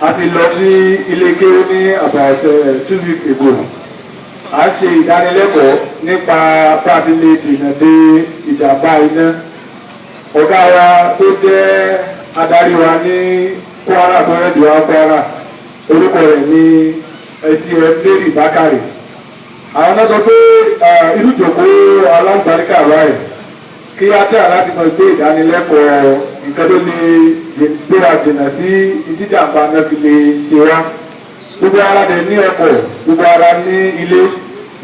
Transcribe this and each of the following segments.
A ti lọ sí ilé kéwú ní about 2 weeks ago. A ṣe ìdánilẹ́kọ̀ọ́ nípa bá a ṣe lè dènà de ìjàmbá iná. Ọ̀gá wa tó jẹ́ adarí wa ní Kwara, tó rẹ̀ dùn wá Kwara, orúkọ rẹ̀ ní SCM Mary Bakare. Àwọn náà sọ pé irú ìjòkó alágbàríkà báyìí, kí á tẹ̀ láti mọ gbé ìdánilẹ́kọ̀ọ́ nǹkan tó lè gbéra jìnnà sí ìtìjàmbá náà fi lè ṣe wá. Gbogbo ara dẹ̀ ní ọkọ̀, gbogbo ara ní ilé.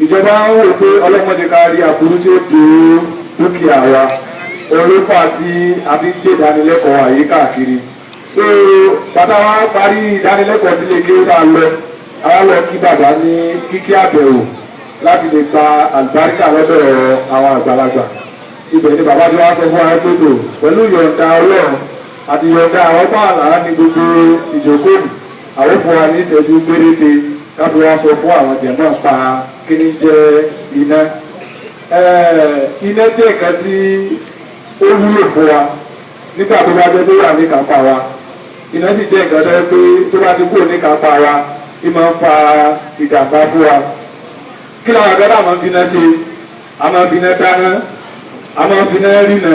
Ìjọba ń wò pé ọlọ́mọdé ká rí aburú tí ó jó dúkìá wa, olófà tí a fi ń gbé ìdánilẹ́kọ̀ọ́ àyè káàkiri. So bàbá wa parí ìdánilẹ́kọ̀ọ́ tí lè kí ó tá a lọ, àwa lọ kí bàbá ní kíkí àbẹ̀wò láti lè gba àlùbáríkà lọ́dọ̀ àwọn àgbàlagbà. Ibẹ̀ ni bàbá tí wàá sọ fún wa pé tó pẹ̀lú yọ̀ǹda Ọlọ́run àti yọ̀ǹda àwọn pààlà ní gbogbo ìjókòó, àwọn fún wa ní ìṣẹ́jú péréte káfí wá sọ fún àwọn jẹ̀mọ́ pa kí ni jẹ́ iná. Iná jẹ́ nǹkan tí ó wúlò fún wa nígbà tó bá jẹ́ tó wà ní kápá wa. Iná sì jẹ́ nǹkan tó yẹ pé tó bá ti kúrò ní kápá wa, ó máa ń fa ìjàmbá fún wa. Kí làwọn akẹ́kọ̀ọ́ máa ń fi iná ṣe? A máa ń fi iná dáná, a máa ń fi iná rìnà,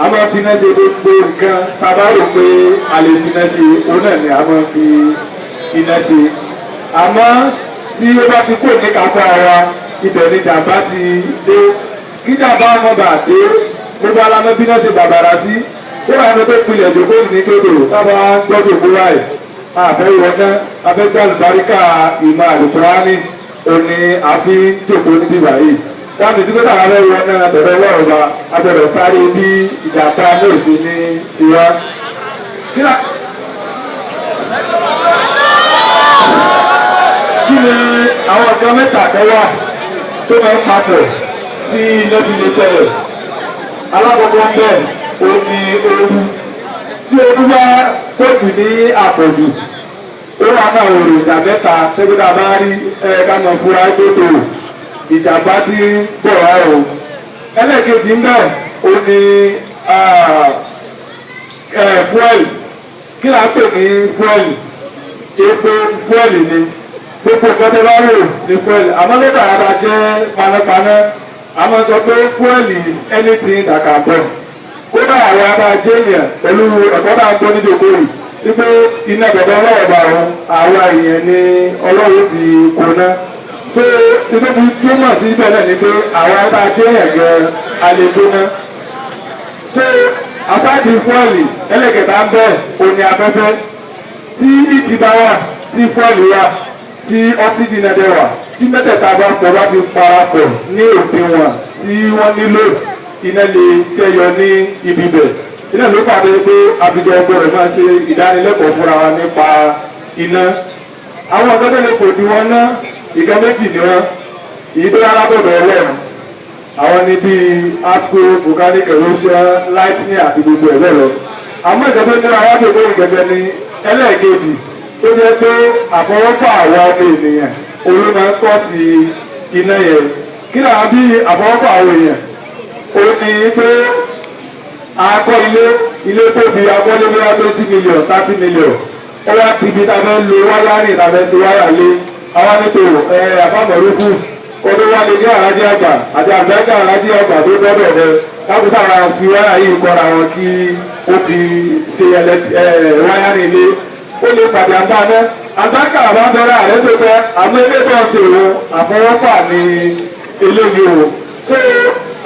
a máa ń fi iná ṣe gbogbo nǹkan tá a bá rò pé a lè fi iná ṣe, òun náà ni a máa ń fi iná ṣe. Àmọ́ tí ó bá ti kúrò ní kápá wa, ibẹ̀ ni jàmbá ti dé. Kí jàmbá ọmọ bà dé, gbogbo alamọ bí náà ṣe bàbàrà sí. Ó wà ní tó pilẹ̀ jòkó ní gbòdò tábà gbọ́ jòkó báyìí, àfẹ́ wọná, afẹ́ gbọ́ àlùbáríkà ìmọ̀ àlùkùránì òní àfi jòkó níbí báyìí. Dáàbì sí pé táwọn afẹ́ wọná tọ̀dọ̀ Ọlọ́run ba, a gbọ́dọ̀ sáré bí ìjàmbá náà ṣe ní síwá. Kí ni àwọn nǹkan mẹ́ta kan wà tó máa ń papọ̀ tí iná fi lè ṣẹlẹ̀? Alákọ̀ọ́kọ́ ń bẹ̀, ó ní ooru. Tí ooru bá pọ̀jù ní àpọ̀jù, ó wà náà èròjà mẹ́ta tẹ́gbẹ́ta bá rí ẹ ká mọ̀ fúra gbótò ìjàmbá tí ń bọ̀ wá o. Ẹlẹ́ẹ̀kejì ń bẹ̀, ó ní fuel. Kí là ń pè ní fuel? Epo fuel ni. Gbogbo nǹkan tó bá rò ní fuel. Àmọ́ lọ́dọ̀ ara jẹ́ panápaná, a máa sọ pé fuel is anything that can burn. Kódà àwọn ará jẹ́ èèyàn pẹ̀lú ẹ̀kọ́ náà gbọ́ níjòkó yìí wípé iná bẹ̀rẹ̀ Ọlọ́run bá wọn, àwa èèyàn ni Ọlọ́run fi kóná. So nítorí túmọ̀ sí ibẹ̀ náà ni pé àwọn ará jẹ́ èèyàn gan a lè jóná. So aside fuel, ẹlẹ́kẹ̀ta ń bẹ̀, òní afẹ́fẹ́. Tí heat bá wà, tí fuel wà, tí oxygen náà dẹ̀ wà, tí mẹ́tẹ̀ẹ̀ta bá pọ̀, bá ti parapọ̀ ní òdiwọ̀n tí wọ́n nílò, iná lè ṣẹ́yọ ní ibi bẹ̀. Iná ló fà dé pé àfijọ́ gbọ́dọ̀ máa ṣe ìdánilẹ́kọ̀ọ́ fúnra wa nípa iná. Àwọn ọ̀gá tó lè fòdì wọn ná, ìkan méjì ni wọn. Èyí tó yára bọ̀dọ̀ Ọlọ́run, àwọn ní bíi earthquake, volcanic eruption, lightning àti gbogbo ẹ̀ bẹ́ẹ̀ lọ. Àmọ́ ìjọba tó ní àwọn àgbègbè gẹ́gẹ́ ní ẹlẹ́ẹ̀kejì tó jẹ́ pé àfọwọ́fà àwọn ọmọ ènìyàn òun máa ń kọ́ sí iná yẹn. Kí làwọn bí àfọwọ́fà àwọn èèyàn? Ó ní pé akọ́ ilé, ilé tóbi, akọ́lé bóyá 20 million, 30 million. Ó wá di ibi tá a fẹ́ lo wiring, tá a fẹ́ ṣe wáyà lé àwọn nítorí ẹ àfàmọ̀rúfù kó tó wá lè jẹ́ àrájí àgbà àti àgbájá àrájí àgbà tó gbọ́dọ̀ rẹ lákòóso àwọn fi wáyà yìí kọ́ra wọn kí ó fi ṣe wiring ilé, ó lè fàjàmbá náà. Àgbákà bá bẹ̀rẹ̀ àrẹ tó tẹ́, àmọ́ ilé tó ń ṣe òun, àfọwọ́fà ní eléyìí o. So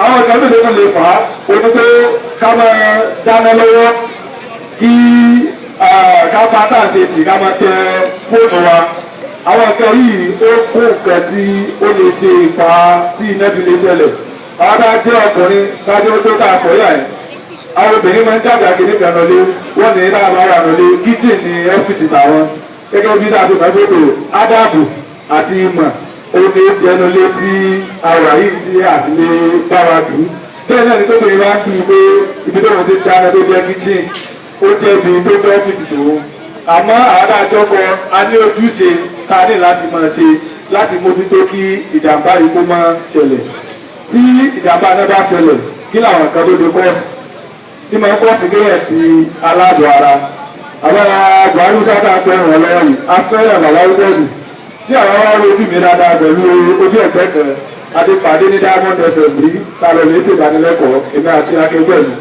àwọn ìkan tó lè tún lè fà á, ó ní pé ká máa dáná lọ́wọ́, kí ká bá tá à ń ṣe tì, ká máa tẹ fóònù wa. Àwọn nǹkan yìí, ó kó nǹkan tí ó lè ṣe ìfà tí iná fi lè ṣẹlẹ̀. Àwọn bá jẹ́ ọkùnrin kájọ́ tó ká àkọ́yà ẹ̀, àwọn obìnrin máa ń jáde àkíní kan lọlé, wọ́n ní láàbá wà lọlé, kitchen ní ọ́fíìsì tàwọn. Gẹ́gẹ́ bí dáa ṣe máa gbọ́dọ̀ ádàbò àti ìmọ̀ omi jẹnulé tí àwà yìí tí a sì lè bá wa dùn. Bẹ́ẹ̀ náà ni tó bìnrin máa ń dùn pé ibi tó wọn ti dáná tó jẹ́ kitchen, ó jẹ́ ibi tó jẹ́ ọ́fíìsì tòun. Àmọ́ àwọn adájọ́ kọ, a ní ojúṣe tá a ní láti máa ṣe láti mójútó kí ìjàmbá yìí kó máa ṣẹlẹ̀. Tí ìjàmbá náà bá ṣẹlẹ̀, kí làwọn nǹkan tó lè cause ní máa cause kéèyàn di aláàbọ̀ ara? Àwọn Buhari sábà pẹ̀rùn ọlọ́wọ́ yìí, a fẹ́ràn bàbá wúdẹ́ẹ̀dì tí àwọn wá rojú mi dáadáa pẹ̀lú ojú ẹ̀gbẹ́ kan àti pàdé ní Diamond FM rí tá a lọ lè ṣe ìdánilẹ́kọ̀ọ́, èmi àti akẹgbẹ́ mi.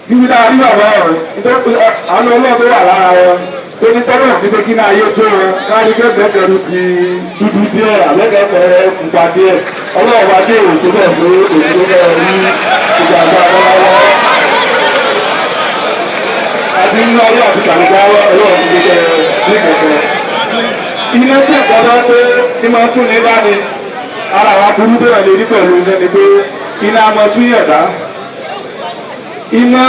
Bíbí dáa rí bàbá ọ̀run nítorí àwọn ọlọ́run tó wà lára wọn tó ní tọ́lọ̀ ní pé kí náà yé tó wọn kárí gbẹ́gbẹ́ ti dúdú díẹ̀ àbẹ́gbẹ́ pupa díẹ̀. Ọlọ́run bá tí èrò síbẹ̀ pé èyí tó bẹ́ẹ̀ rí ìjàmbá lọ́wọ́ àti nínú ayé àti kàlùkà, ọlọ́run ti gbé ní kẹ̀kẹ́. Iná tí ẹ̀kọ́ bá pé ní máa tún ní bá ní ara àwọn aburú bẹ́ẹ̀ lè rí pẹ̀lú iná ni pé iná a máa tún yẹ̀dá. Iná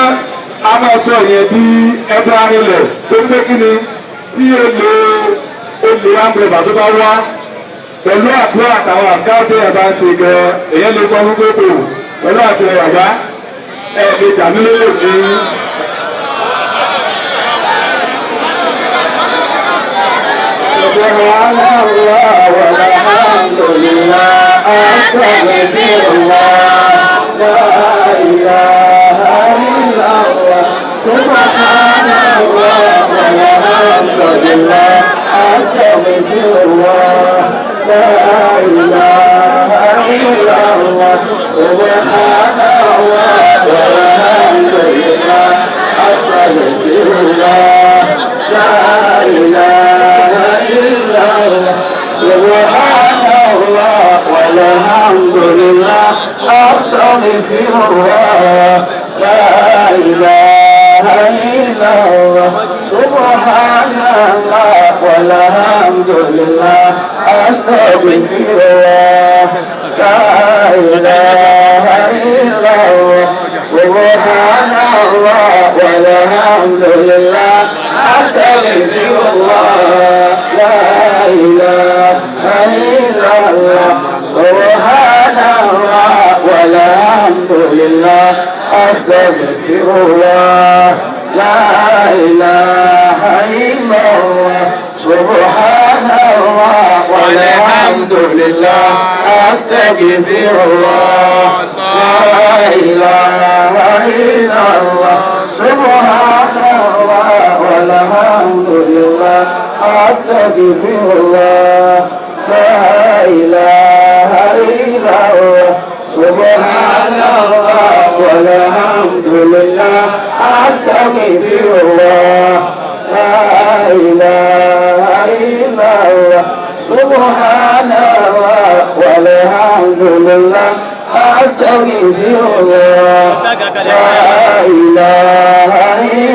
a máa sọ ìyẹn di ẹgbẹ́ arinlẹ̀ tó pé kí ni tí ó lè ámbẹ̀bà tó bá wá pẹ̀lú àdúrà àtàwọn àsìkáàtì ẹ̀ bá ń ṣe gan, èyàn lè sọ fún pé tó pẹ̀lú àṣẹ bàbá ẹ̀ lè jàmí lélẹ̀ ní. سبحان الله والحمد لله، أستغفر الله، لا إله إلا الله. سبحان الله والحمد لله، أستغفر الله، لا إله إلا الله. سبحان الله والحمد لله، أستغفر الله، لا إله إلا الله. سبحان الله والحمد لله، أستغفر الله، لا إله إلا الله. سبحان الله والحمد لله، أستغفر الله، لا إله إلا الله. سبحان الله والحمد لله، أستغفر الله، لا إله إلا الله. سبحان الله والحمد لله، أستغفر الله، لا إله إلا الله. سبحان الله والحمد لله، أستغفر الله، لا إله إلا الله. سبحان الله والحمد لله، أستغفر الله، لا إله إلا الله. سبحان الله والحمد لله، أستغفر الله، لا إله إلا الله. سبحان الله والحمد لله، أستغفر الله، لا إله إلا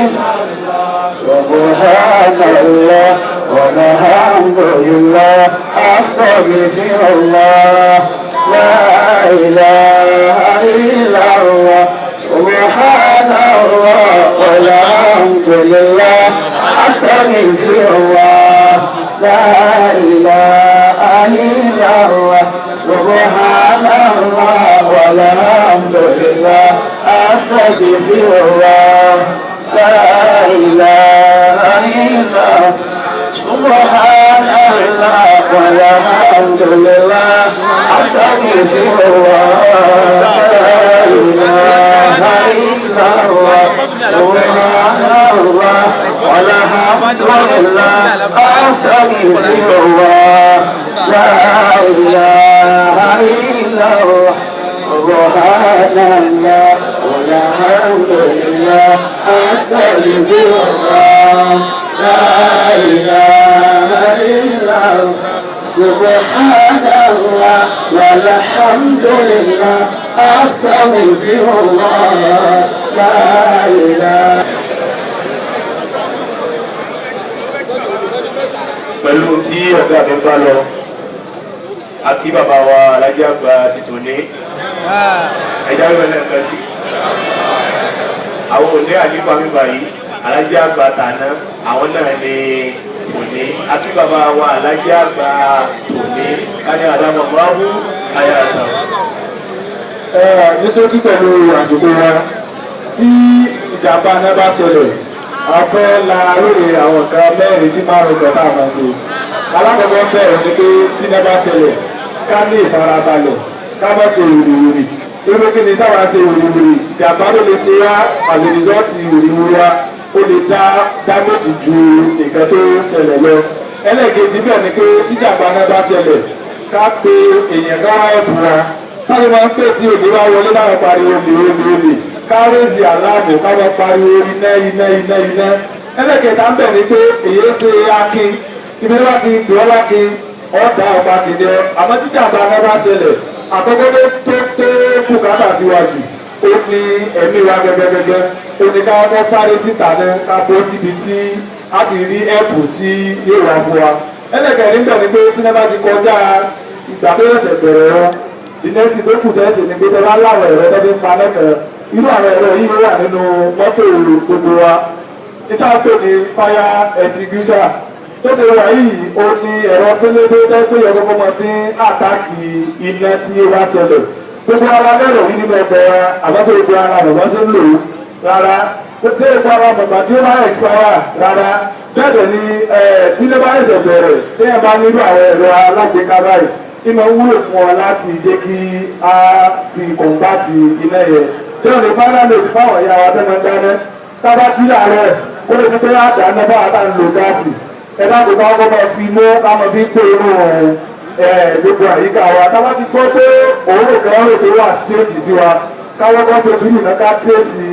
سبحان الله والحمد لله، أستغفر الله، لا إله إلا الله. سبحان الله والحمد لله، أستغفر الله، لا إله إلا الله. سبحان الله والحمد لله، أستغفر الله، لا إله إلا سبحان الله والحمد لله، أستغفر الله، لا إله إلا الله. سبحان الله والحمد لله، أستغفر الله، لا إله إلا الله. سبحان الله والحمد لله، أستغفر الله، لا إله إلا الله. سبحان الله والحمد لله، أستغفر الله، لا إله Pẹ̀lú tí ọ̀gá mi bá lọ, àti bàbá wa alájà àgbà ti tòní ẹja wíwẹ̀ lẹ́ẹ̀kan sí àwọn òní àlífà mi báyìí, alájà àgbà tàná, àwọn náà ní òní, àti bàbá wa alájà àgbà tòní káyọ̀ àdámọ̀ mọ́ràbù ayé àtàwọn. Ní ṣókí, pẹ̀lú àsìkò wa, tí ìjàmbá náà bá ṣẹlẹ̀, a fẹ́ la lóye àwọn nǹkan mẹ́rin sí márùn kan tá a máa ṣe. Alákọ̀ọ́kọ́ bẹ̀rẹ̀ ni pé tí iná bá ṣẹlẹ̀, ká ní ìfarabalẹ̀, ká má ṣe wìrìwìrì. Lórí kí ni táwa ṣe wìrìwìrì, ìjàmbá ló lè ṣe wá as a result wìrìwìrì wa. Ó lè dá damage ju nǹkan tó ṣẹlẹ̀ lọ. Ẹlẹ́ẹ̀kejì bẹ́ẹ̀ ni pé tíjàmbá náà bá ṣẹlẹ̀, ká pe èèyàn ká wá ẹ̀bùn wa. Káyọ̀ máa ń pè tí òde wá wọlé láwọn pariwo olè, olè, olè. Ká raise alarm, ká máa pariwo iná, iná, iná, iná. Ẹlẹ́kẹ̀ẹ́ta ń bẹ̀ ni pé èyí ṣe akin ibi tí wọ́n ti gbé ọ́ lákin ọ̀dà ọba kìnìún. Àmọ́ tí jàmbá náà bá ṣẹlẹ̀, àkọ́kọ́ tó bùkátà síwájú, ó ní ẹ̀mí wa gẹ́gẹ́gẹ́gẹ́. Ó ní ká kọ́ sáré síta náà, ká bọ́ síbi tí a ti rí ẹ̀pù tí yóò wá fún wa. Ẹlẹ́kẹ̀ẹ́ níbẹ̀ ni pé tí wọ́n bá ti kọjá ìgbà tó ṣẹ̀ṣẹ̀ bẹ̀rẹ̀ wọn, ìnẹ́sì tó kù tẹ́sí ni pé tẹ́ bá láwọn ẹ̀rọ tó fi ń pa lẹ́kẹ̀ẹ́, irú àwọn ẹ̀rọ yìí wà nínú mọ́tò gbogbo wa, níta pè ní fire extinguisher. Tó ṣe wà yìí, ó ní ẹ̀rọ pélébé tó pé yẹ kọ́kọ́ máa fi ń attack iná tí ó bá ṣẹlẹ̀. Gbogbo ara lẹ́rọ yìí nínú ọkọ̀ wa, àmọ́ ṣé gbogbo ara rẹ̀ wọ́n ṣe ń lò ó? Rárá. Ṣé gbogbo ara mọ̀gbà tí ó bá expire? Rárá. Bẹ́ẹ̀ dẹ̀ ni tí ilé bá ṣẹ̀ṣẹ̀ bẹ̀rẹ̀, téèyàn bá nílò àwọn ẹ̀rọ alágbèéká báyìí, ìmọ̀ wúlò fún ọ láti jẹ́ kí a fi combat iná yẹn. Bẹ́ẹ̀ ni final note fáwọn ìyá wa tẹ́ máa ń dáná. Tá a bá jí láàárọ̀, kó lè fi pé á dáná fáwọn tá à ń lo gáàsì, ẹ dákun, ká kọ́ máa fi mú, ká máa fi pé inú gbogbo àyíká wa. Tá a bá ti gbọ́ pé òórùn kan rò pé wà strange sí wa, ká wọ́pọ̀ ṣe sùúrù náà, ká trace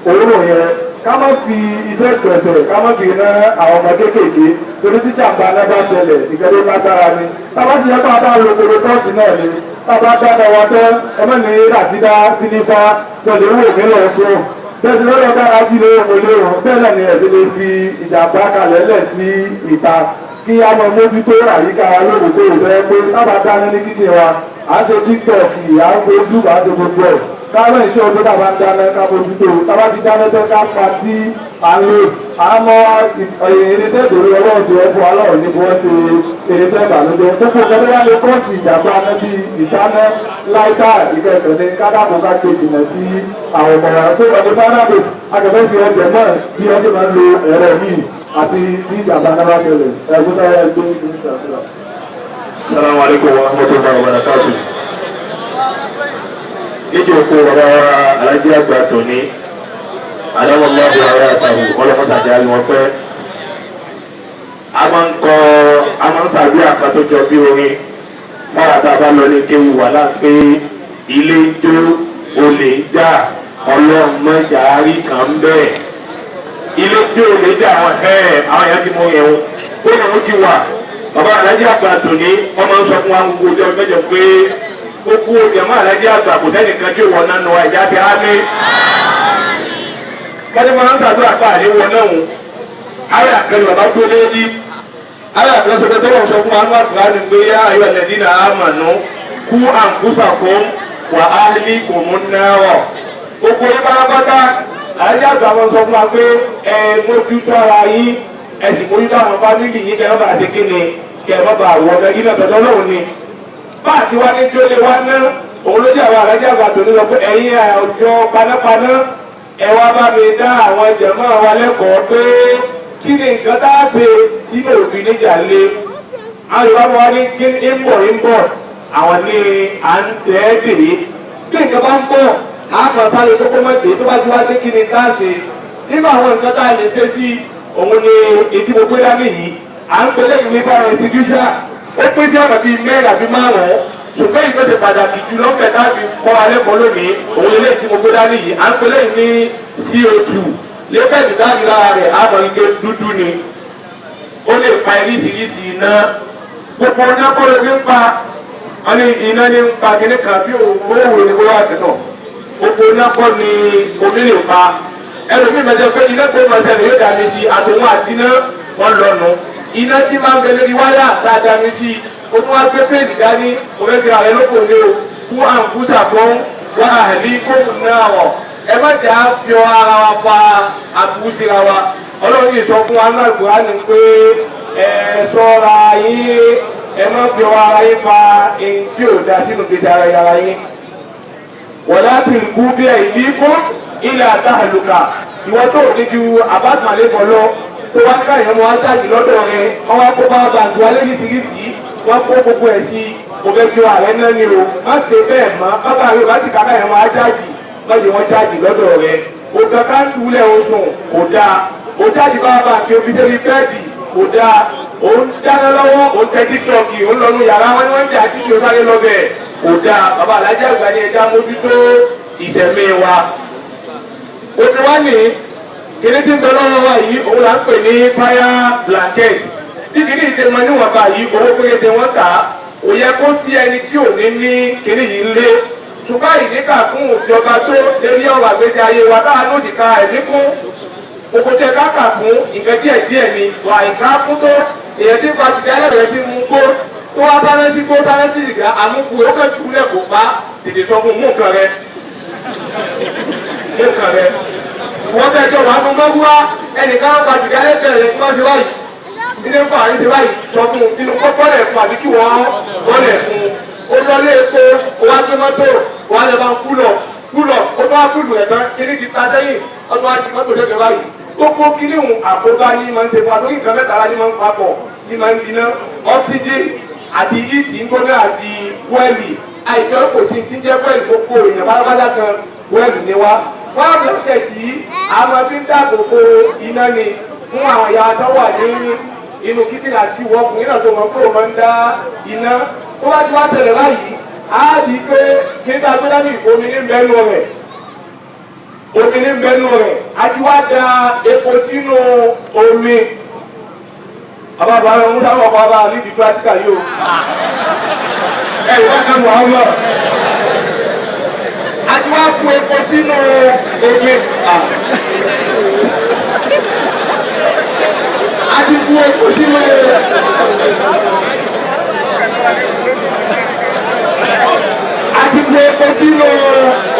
òórùn yẹn, ká má fi iṣẹ́ gbẹ̀sẹ̀, ká má fi ná àwọn ọmọ kéékèèké, torí tí jàǹbá náà bá ṣẹlẹ̀, ìgbẹ́ tó lágbára ni. Tá a bá sì yẹ kó a lo koro pot náà ni, tá a bá dáná wa tán, ẹ má ní ràṣídá sínífà lọ́lẹ̀ wò mí lọ sùn. Bẹ́ẹ̀ sì lọ́dọ̀ dára jí lé òun léwu. Bẹ́ẹ̀ náà ni ẹ̀sìn lè fi ìjàmbá kalẹ̀ lẹ̀ sí ìta, kí a máa mójútó àyíká wa lóòrèkóòrè. Tó yẹ pé tábà dáná ní kitchen wa, à ń ṣe TikTok, à ń Facebook, à ń ṣe gbogbo ẹ̀, káwọn ìṣe ọdún tàbá ń dáná, ká mójútó. Tábà ti dáná tán, ká pa tí à ń lò. Àmọ́ irinṣẹ́ ìdòwò Ọlọ́run ṣe ẹ̀fọ́ Ọlọ́run ní fi wọ́n ṣe irinṣẹ́ ìbànújẹ́. Gbogbo nǹkan tó wá lè cause ìjàmbá náà bíi ìṣáná, lighter, ìkẹ̀kẹ̀ ní kádàkùn, ká gbé jìnnà sí àwọn ọmọ wa. So on the final note, akẹ́kọ̀ọ́ fi ọjọ́ náà bí wọ́n ṣe máa ń lo ẹ̀rọ yìí àti tí ìjàmbá náà bá ṣẹlẹ̀ ẹ̀kú sáré gbé. Assalamu alaikum wa rahmatullahi wa barakatuh. Níjókòó bàbá wa alájí àgbà tòní, adáwọ̀lọ́ọ̀bù ara àtàwù ọlọ́mọsàdé ayé wọn pẹ́. A máa ń kọ, a máa ń ṣàdúrà kan tó jọ bí orin fáwọn tá a bá lọ ní kéwù wà lápé ilé ń jó, olè ń jà, Ọlọ́run mọ́jà rí kan ń bẹ́ẹ̀. Ilé ń jó, olè ń jà, àwọn ẹ̀ àwọn èèyàn ti mú ẹ̀hún ó yẹn ti wà. Bàbá alájí àgbà tòní, wọ́n máa ń sọ fún wa gbogbo ọjọ́ mẹ́jọ pé ó kú jẹ̀mọ́ alájí àgbà, kò sẹ́nìkan tí ò wọ́n nánu ẹ̀já ṣe á ní. Wọ́n máa ń ṣàdúrà pa àléwọ̀ náà wò. Ayé àkẹlẹ̀ bàbá tó lé ní. Ayé àkẹlẹ̀ sọ pé tọ́wọ́ sọ fún wa ní wàá ní pé yá ayọ̀ alladhina amanu qu anfusakum wa ahlikum nar. Gbogbo yín pátápátá, alájí àgbà wọn sọ fún wa pé ẹ mójútó ara yín, ẹ sì mójútó àwọn family yín, kẹ́ ẹ má bàa ṣe kí ni, kẹ́ ẹ má bàa wọ ọ̀nà yín náà tọ́jọ́ lọ́wọ́ ni. Bá àti wá ní jólè wá ná, òun ló jẹ́ àwọn alájí àgbà tó ní lọ pé ẹ̀yin ọjọ́ panápaná, ẹ wá bá mi dá àwọn jẹ̀mọ́ wa lẹ́kọ̀ọ́ pé kí ni nǹkan tá a ṣe tí òfin níjà lé. Àwọn Yorùbá wa ní kí ni ń bọ̀ ń bọ̀, àwọn ní à ń tẹ́ dè é. Bí nǹkan bá ń bọ̀, a kàn sáré kókó mọ́ dé. Tó bá ti wá dé, kí ni tá a ṣe nínú àwọn nǹkan tá a lè ṣe sí òun ni etí mo gbé dání yìí, à ń pè lẹ́yìn ní fire extinguisher. Ó pín sí ọ̀nà bíi mẹ́rin àbí márùn-ún, ṣùgbọ́n èyí tó ṣe pàtàkì jù lọ́pẹ̀ tá a fi kọ́ alẹ́ kọ́ lónìí, òun lélẹ́yìn tí mo gbé dání yìí, à ń pè lẹ́yìn ní CO2. Lẹ́kẹ̀dì dání lára rẹ̀, á mọ̀ ní pé dúdú ni. Ó lè pa oríṣiríṣi iná. Gbogbo iná kọ́ ló ní pa. Wọ́n ní iná ní ń pa kíní kan bí òwò ní bóyá àtẹnà. Gbogbo iná kọ́ ni omi lè pa. Ẹlòmíì máa jẹ pé iná tó máa ṣẹlẹ̀ yóò dàmí sí àtòun àti iná wọn lọ́nu. Iná tí máa ń bẹ lórí wáyà tá a dàmí sí, o tún wá gbé péèlì dání, o fẹ́ ṣe ààrẹ lófò ní o. Qu anfusakum wa ahlikum nar. Ẹ má jà á fi ara wa fa aburú síra wa. Ọlọ́run yìí sọ fún wa náà Kùránì pé ẹ ṣọ́ra yín, ẹ má fi ara yín fa èyí tí ò da sínú gbèsè ara yín. Wala tulqu bi aydikum ila tahluka. Ìwọ tó ní ju àbátìmọ̀lẹ́kọ̀ọ́ lọ, tó wá ní káyọ̀ mọ́ wá jáde lọ́dọ̀ rẹ, wọ́n wá kó bá bàǹdù wa lóríṣiríṣi, wọ́n kó gbogbo ẹ̀ sí kò fẹ́ ju ààrẹ náà ni o. Má ṣe bẹ́ẹ̀ mọ́. Bàbá rẹ bá ti kàkà yẹn, wọ́n á jáde, má jẹ́ wọ́n jáde lọ́dọ̀ rẹ. Ògàn ká ń dulẹ̀ oṣù kò dáa. Ó jáde bá bá fi omi sẹ́ni bẹ́ẹ̀dì kò dáa. Ó ń dáná lọ́wọ́, ó ń tẹ tíktọ́ọ̀kì, ó ń lọ́nu yàrá wọn ni wọ́n ń jà títí ó sáré lọ́bẹ̀ kò dáa. Bàbá alájà àgbà ni ẹja mójútó ìṣẹ̀mí wa. Omi wá ní kíní tí ń bẹ lọ́wọ́ wa yìí, òun là ń pè ní fire blanket. Bí kíní ìtẹ̀ mọ níwọ̀nba yìí, owó péréte wọ́n tà á. Kò yẹ kó sí ẹni tí ò ní ní kíní yìí lé. Ṣùgbọ́n ìníkà fún ìjọba tó lérí ọ̀rọ̀ àgbésí ayé wa táwa ló sì ka ẹ̀mí kún. Gbogbo tẹ káàkà fún nǹkan díẹ̀ díẹ̀ ni wà nǹkan fún tó èyàn tí ń fa sìgá ẹlẹ́rìí tí ń mú gbó tó wá sáré sí gbó sáré sí ìgbà àmúkù ó kàn jùlẹ̀ kó pa tètè sọ fún mú nǹkan rẹ mú nǹkan rẹ. Wọ́n tẹ́jọ́ wà fún mọ́wúwá ẹnìkan fa sìgá ẹlẹ́rìí rẹ̀ kí wọ́n ṣe báyìí ilé ń fa àyín ṣe báyìí sọ fún inú kọ́ bọ́lẹ̀ fún àbí kí wọ́n bọ́lẹ̀ fún ó lọlé epo ó wá gbé mọ́tò ó wá lè bá ń fúlọ̀ fúlọ̀ ó tó wá fúlù rẹ̀ tán kíní ti ta sẹ́yìn ọdún wa ti mọ́tò sẹ́gbẹ̀ẹ́ báyìí gbogbo kíní òun àkóbá ní máa ń ṣe fún wa lórí nǹkan mẹ́ta ní máa ń papọ̀ tí máa ń gbiná ọ́síjìn àti ìtì ń gbóná àti fúẹ́lì àìjọ kò sí ti ń jẹ́ fúẹ́lì gbogbo èèyàn pátápátá kan fúẹ́lì ni wá. Fire blanket yìí a máa fi ń dáàbò bo iná ni fún àwọn ìyá tó wà ní inú kíchìnì àti ìwọ ọkùnrin náà tó mọ̀ pé ó máa ń dá iná tó bá ti wá ṣẹlẹ̀ báyìí á di pé kí n ta tó dání omi ní mẹ́nu rẹ̀ omi ní mẹ́nu rẹ̀ a ti wá da epo sínú omi. Àbábọ̀ àwọn ọmọ sábà kọ́ bá níbi pírátíkà yìí o. Ẹ ìwà kan wà á lọ. A ti wá bu epo sínú omi. A ti bu epo sínú a ti bu epo sínú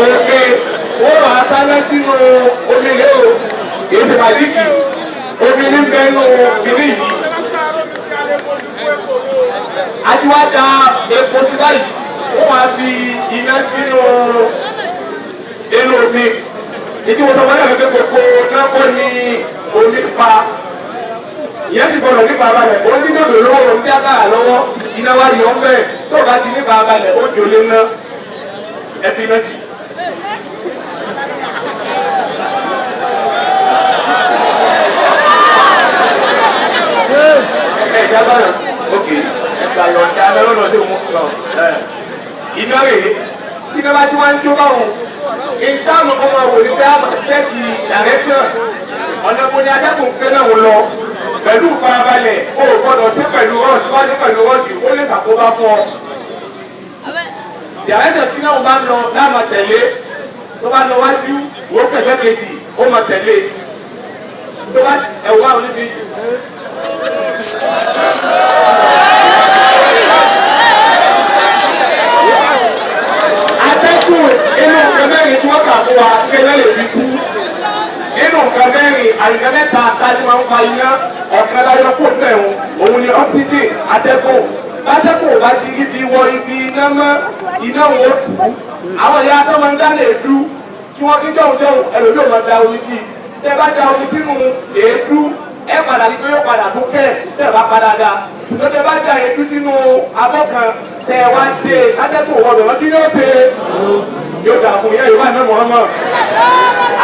omi. Wọ́n rà á sáná sínú omi lé o. Kìí ṣe màlíkì. Omi ní mẹ́nu kìíní yìí. A ti wá da epo sí báyìí. Wọ́n wá fi iná sínú inú omi. Ìdí wo sọ wọn náà pé gbogbo náà kọ́ ni omi pa. Ìyẹn sì gbọdọ̀ nípa balẹ̀. Ó ní dòdò lọ́wọ́, ó ní àkàrà lọ́wọ́. Iná wá yọ ọ́ bẹ́ẹ̀. Tó o bá ti nípa balẹ̀, ó jòlé ná. Ẹ fi iná sí. Ẹ jábọ̀ rẹ̀, ok, ẹ̀ka yọ̀ǹda lọ́dọ̀ sí òun lọ. Iná rèé, iná bá ti wá ń jó báwọn. Ìdáhùn ọmọ wò ní pé a máa ṣẹ́ẹ̀kì direction. Ọ̀nà mo ní adágún pé náà ń lọ. Pẹ̀lú ìfarabalẹ̀, o ò gbọ́dọ̀ ṣe pẹ̀lú rọ́ọ̀sì, tó bá ṣe pẹ̀lú rọ́ọ̀sì, ó lè ṣàkóbá fún ọ. Direction tí náà bá ń lọ láàmà tẹ̀lé. Tó bá lọ wájú, wò ó pẹ̀lẹ́ kejì, ó máa tẹ̀lé. Tó bá ẹ̀wọ́ àwọn oníṣẹ́ atẹ́kùn inú nǹkan mẹ́rin tí wọ́n kà fún wa kí iná lè fi kú nínú nǹkan mẹ́rin àyíká mẹ́ta tájú máa ń fa iná ọ̀kan láyọ̀ kó bẹ̀rù òun ni ọ́síjìn atẹ́kùn bátẹ́kùn bá ti rí bí wọ ibi iná mọ́ iná wọn ó kú àwọn ìyá tó máa ń dáná èédú tí wọ́n ní dẹ́hùn dẹ́hùn ẹlòmíì ò máa da omi sí i tẹ́ bá da omi sínú èédú ẹ padà ní pé yóò padà tó kẹ́ tẹ́ bá padà da ṣùgbọ́n tẹ́ bá da èédú sínú abọ́ kan tẹ́ wá dé atẹ́kùn wọ bẹ̀rẹ̀ kí yóò ṣe yóò dà fún yẹ́ ìwà náà Muhammad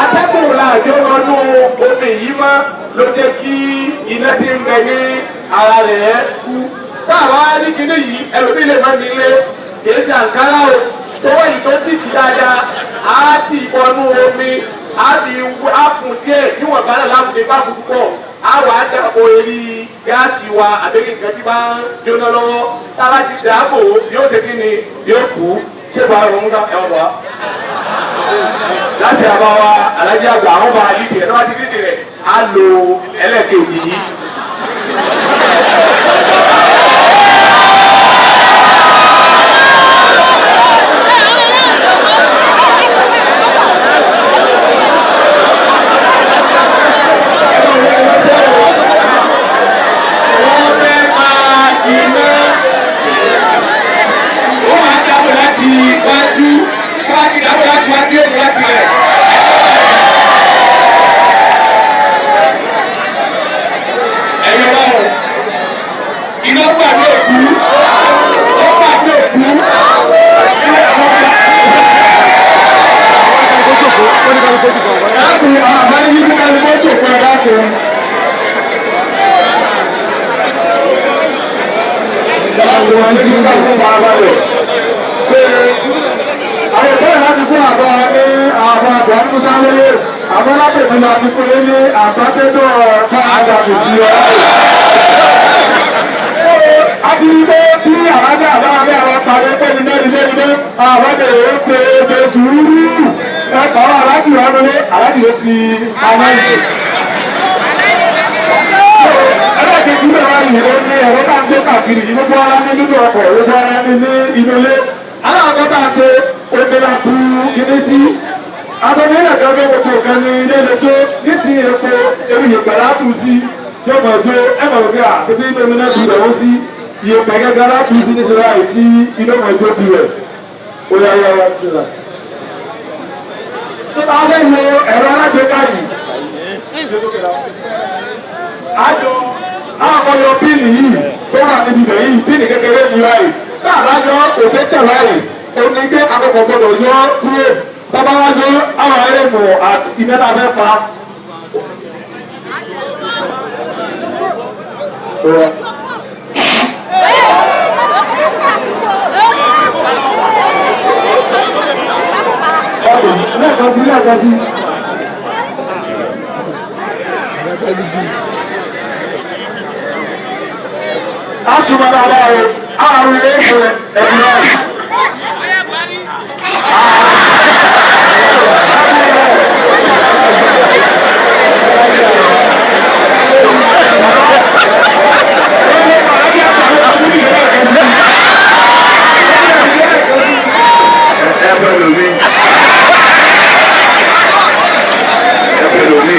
atẹ́kùn làjọ wọnú omi yìí mọ́ ló jẹ́ kí iná ti ń bẹ ní ara rẹ̀ kú táwa ní kinní yìí ẹlòmíì lè má nílé kìí ṣe àǹkárá o tọwọ́ yìí tó tì kí dáadáa á ti bọnú omi á fi á fún díẹ̀ níwọ̀n bá náà láfún bá fún púpọ̀ á wà á dàpọ̀ eré gáàsì wa àbẹ́rẹ́ nǹkan tí bá ń jóná lọ́wọ́ tá a bá ti dàbò yóò ṣe kí ni yóò kú ṣé bá a rọrùn ẹ̀wọ̀n bá láti àbá wa alájí àgbà àwọn bá a lídìí rẹ̀ tó bá ti lídìí rẹ̀ á lo ẹlẹ́ẹ̀kejì yìí. Wọ́n fẹ́ pa iná. Wọ́n máa dábò láti wájú. Wọ́n á ti dábò láti wájú èmi láti rẹ̀. Ẹ̀yin ọlọ́run, iná pàdé òkú. Ó pàdé òkú. Ilé àwọn ọba. Dákun, àbá ní kíkú kálukú ó jòkó ẹ dákun. ká fún farabalẹ̀. Ṣé àwọn ìbéèrè láti fún àbá ní àbá Buhari Musa lóye àmọ́ látẹ̀mí la ti fún yín ní àmbásẹ́dọ̀ fire service ọ̀rẹ́. Ṣé a ti rí pé tí àbájá àbáwá àwọn parí pé iná iná iná àwọn èèyàn ṣe ṣe sùúrù ẹ̀kọ́ aláàjì wọn lé aláàjì ló ti paná yìí. Ẹlẹ́kejì bẹ́ẹ̀ wá yìí ó ní ẹ̀rọ tá à ń gbé káàkiri yìí gbogbo ara ní nínú ọkọ̀ gbogbo ara ní ní inú ilé. Aláàkọ́ tá a ṣe omi la bu kíní sí. Aṣọ ní ilẹ̀ kan gbé gbogbo nǹkan ní ilé ilé tó nísìnyí epo ebi ìyẹ̀pẹ̀ láàbù sí tí ó mọ̀ jó ẹ̀ mọ̀ pé àṣẹ bí inú omi náà bu ìdánwò sí ìyẹ̀pẹ̀ gẹ́gẹ́ láàbù sí níṣẹ́ láì tí inú ọmọ jó fi rẹ̀. Ó yá yá wá sí la. Ṣé bá a fẹ́ lo ẹ̀rọ alágbèéká yìí? Àjọ àwọn yọ píìnì yìí tó wà níbi ibẹ̀ yìí píìnì kékeré yìí báyìí tá a bá yọ kò sí tẹ̀ báyìí ó ní pé akọkọ gbọdọ̀ yọ kúrò bàbá wa yọ àwọn ẹlẹ́mù àti ìmẹ́ta fẹ́ fa. Lẹ́ẹ̀kan sí lẹ́ẹ̀kan sí. Asuma dáadáa o, àrùn èso ẹ̀dùn náà. Ẹ pẹ̀lú mi. Ẹ pẹ̀lú mi.